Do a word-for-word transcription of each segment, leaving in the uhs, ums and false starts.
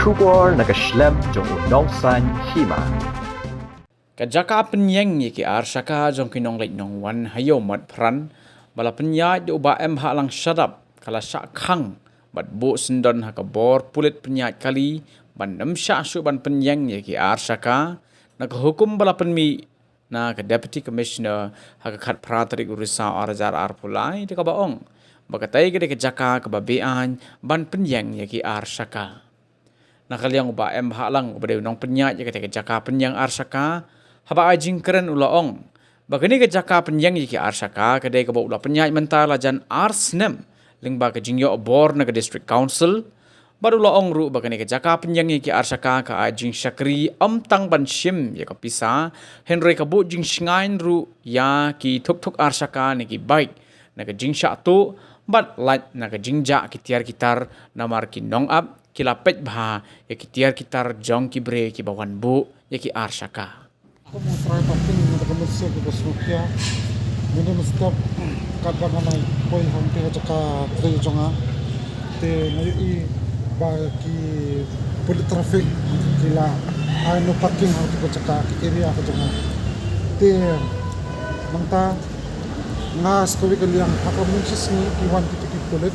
Khubor na ka shlem jong u Nongsaiñ Hima. Ka jaka pynïeng ïa ki ar shaka jong ki nongleit nongwan ha Ïew Motphran ba la pynïaid da u Bah M Bhahlang Shadap ka la shah khang bad buh syndon ha ka bor pulit pynïaid kali ban ym shah shuh ban pynïeng ïa ki ar shaka, na ka hukum ba la pynmih na ka Deputy Commissioner ha ka khatphra tarik u Risaw ar hajar arphew lai, da kaba ong ba katei ka dei ka jaka kaba beaiñ ban pynïeng ïa ki ar shaka. Na ka liang u Bah M Bhahlang uba dei u nongpynïaid ïa katei ka jaka pynïeng ar shaka, haba ai jingkren u la ong ba kane ka jaka pynïeng ïa ki ar shaka ka dei kaba u la pynïaid mynta la jan ar snem lyngba ka jingïoh bor na ka District Council. Bad u la ong ruh ba kane ka jaka pynïeng ïa ki ar shaka ka ai jingshakri ym tang ban shim ïa ka pisa, hynrei ka buh jingshngaiñ ruh ïa ki thuk thuk ar shaka ne ki bike na ka jingshah tuh bad lait na ka jingjah ki tiar ki tar, namar ki nongap ki la peit bha ïa ki tiar ki tar jong ki briew kiba wan buh ïa ki ar shaka. Kum u trai parking na ka mynsiem ka sngewkhia. Mynne mynstep katba nga la poi hangtei ha jaka trei jong nga, te nga ïohi ba ki pulit traffic ki la ai no parking ha katu ka jaka, ka area ka jong nga. Te mynta nga sa kawei ka liang ha ka mynshisngi ki wan kito ki pulit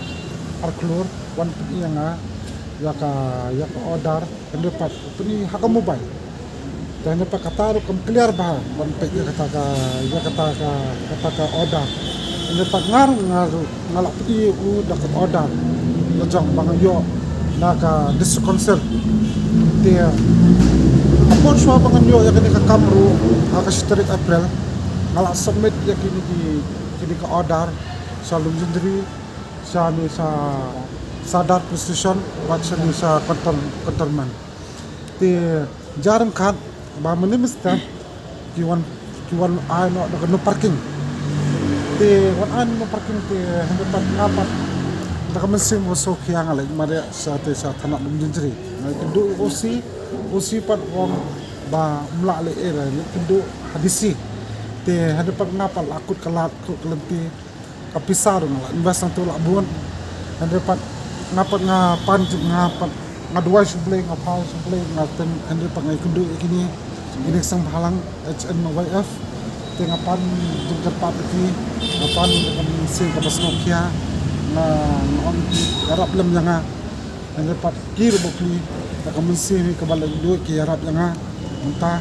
ar klur wan pyni ïa nga ïa ka, ïa ka order. Hynrei pat pyni ha ka mobile. Te hynrei pat kata ruh kam clear bha ban peit ïa kata ka, ïa kata ka, kata ka order. Hynrei pat nga ruh, nga ruh nga la pyni u da ka order la jong ba nga ïoh na ka District Council. Te hapoh shuwa ba nga ïoh ïa kane ka kam ruh ha ka shi tarik April, nga la submit ïa kine ki, kine ka order sha Lumjyntri, sha ne sha Sadar Police Station bad sha ne sha Canton-, Cantonment. Te jia ryngkat ba mynne mynstep ki wan, ki wan ai noh da ka no parking. Te wan ai no parking te hynrei pat nga pat da ka mynsiem ba sngewkhia nga leit mareh sha te sha thana Lumjyntri. Nga leit kynduh ïa u O C, O C pat u ong ba ym lah leh ei, leit kynduh ha D C. Te hynrei pat nga pat la kut ka lad, kut ka lynti, ka pisa ruh nga la invest hangto la bun. Hynrei pat nga pat nga pan, nga pat nga duwai sha U Blei, nga pan sha U Blei, nga teng, hynrei pat nga ïakynduh ïa kine, kine ki seng bhalang H N Y F. Te nga pan jingkyrpad ïa ki, nga pan da ka mynsiem kaba sngewkhia, nga, nga ong ïa ki ïarap lem ïa nga. Hynrei pat ki ruh ba phi da ka mynsiem hi kaba leh duh ki ïarap ïa nga mynta.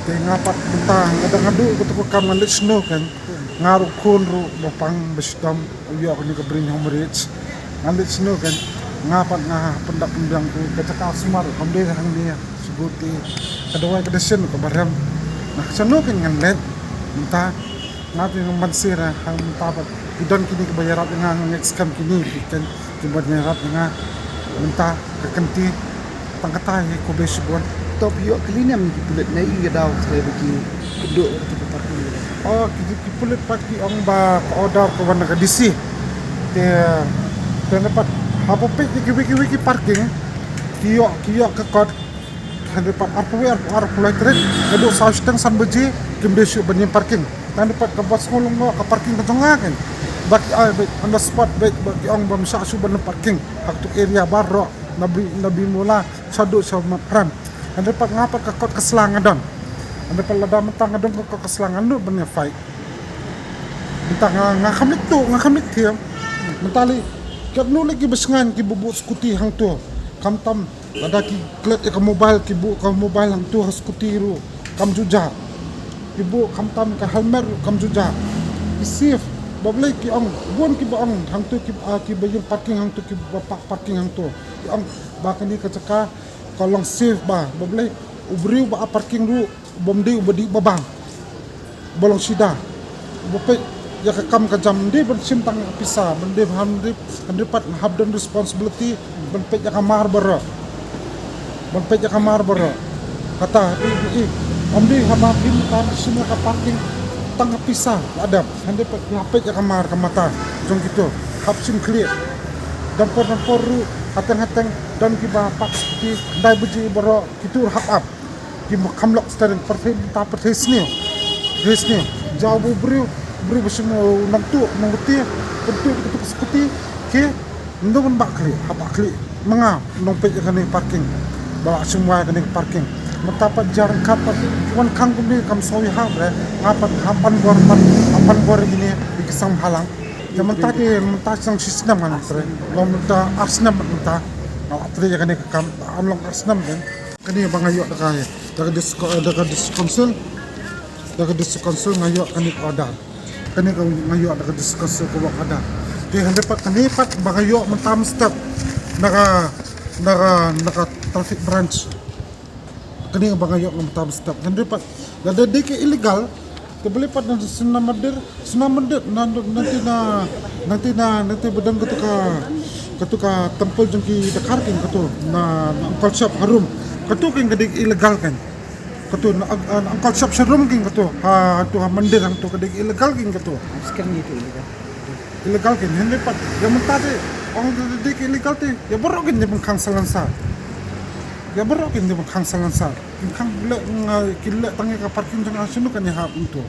Te nga pat mynta nga dang haduh kato ka kam nga leit shano kein. Nga ruh khun ruh ba pang ba shitom u ïoh kane ka brain hemorrhage. Nga leit shano kein, nga pat nga pyndap pynbiang u ka jaka sumar kam dei hangne. Shu buti ka dawai ka dashin kaba rem. Nga shano kein ngan leit mynta. Nga te ngan ban sir ha mynta bad ki don kine kiba ïarap ïa nga, nga ngeit skhem kine ki ken kiba ïarap ïa nga mynta ka kynti. Tang kata hi, khublei shibun. To phi ïoh kylli ne em ki pulit ne i ka daw khlem ba ki kynduh kata ka parking? Oh, ki, ki pulit pat ki ong ba ka order ka wan na ka D C. Te, te ne pat haba peit ïa kiwei kiwei ki parking ki ïoh, ki ïoh ka kot. Hynrei pat arphew wei, arphew, arphew lai tarik, naduh saw shiteng san baje kim dei shuh ban ïeng parking. Hynrei pat kaba sngewlyngngoh ka parking ka jong nga kein, ba ki ai beit on the spot beit, ba ki ong ba ym shah shuh ban parking ha katu area baroh, na Bi, na Bimula shaduh sha Motphran. Hynrei pat nga pat ka kot ka sla nga don. Hynrei pat lada mynta nga don ka kot ka sla ngan nud ban ïa fight. Mynta nga, nga kham leit tuh, nga kham leit thiam. Mynta lei katno lei kiba shngaiñ kiba buh scooty hangto. Khamtam lada ki klet ïa ka mobile, ki buh ka mobile hangto ha scooty ruh kam ju jah. Ki buh khamtam ka helmet ruh kam ju jah. Ki safe. Balei ki ong, bun kiba ong hangto ki, ah, kiba ïeng parking hangto, kiba park parking hangto, ki ong ba kane ka jaka ka long safe bha. Balei u briew ba ap parking ruh bym dei uba dih ba bang, ba long sida. Ba peit ïa ka kam ka jam, ym dei ban shim tang ka pisa, ban dei ban dei, hynrei pat nga hap don responsibility ban peit ïa ka mar baroh, ban peit ïa ka mar baroh. Kata i, i, i, ym dei haba phim, haba shim ïa ka parking tang ka pisa la dep, hynrei pat peit ïa ka mar ka mata jong kito. Hap shim khlieh. Don por don por ruh hateng hateng don kiba park scooty khyndai baje baroh, kito ruh hap ap. Ki kham lok steering, pyrthei mynta pyrthei sniew. Pyrthei sniew. Jaw u briew, briew ba shu nongtuh, nongtuh, pyntuh, pyntuh scooty. Ki, ym dei ban bah khlieh, hap bah khlieh. Ma nga nongpeit ïa kane parking. Ba la shim wai kane ka parking. Mynta pat jar ka pat wan khang kumne kam soi ha bre. Nga pat ha pan bor pat ha pan bor ine ki sang halang. Te mynta te mynta sang shisnem ngan tre. Long mynta arsnem mynta. Nga la tre kane ka kam an long arsnem den. Kane ba nga ïoh da ka da ka district da ka district council. Da ka district council nga ïoh kane ka order. Kane ka nga ïoh da ka district council ka wak order. Te hynrei pat kane pat ba nga ïoh mynta step na ka na ka na ka traffic branch. Kane ba nga ïoh mynta step hynrei pat lada dei ka illegal. Te balei pat na sna mandir sna mandir na nanti na nanti na nanti ba dang katu ka katu ka temple jong ki Dkhar kin katu na na Angkor Shop harum katu kin ka dei illegal kan. Katu na, na Angkor Shop sharum kin katu ha tu ha mandir hangtu ka dei illegal kin katu. Sekarang itu illegal. Illegal kin hynrei pat ïa mynta te ong te dei ki illegal te ïa baroh kin ïa pynkhang salonsar. Ïa baroh kin ïa pynkhang salonsar. Kin khang leh nga kin leh tang ïa ka parking jong nga shano kan ïa hap hangtu.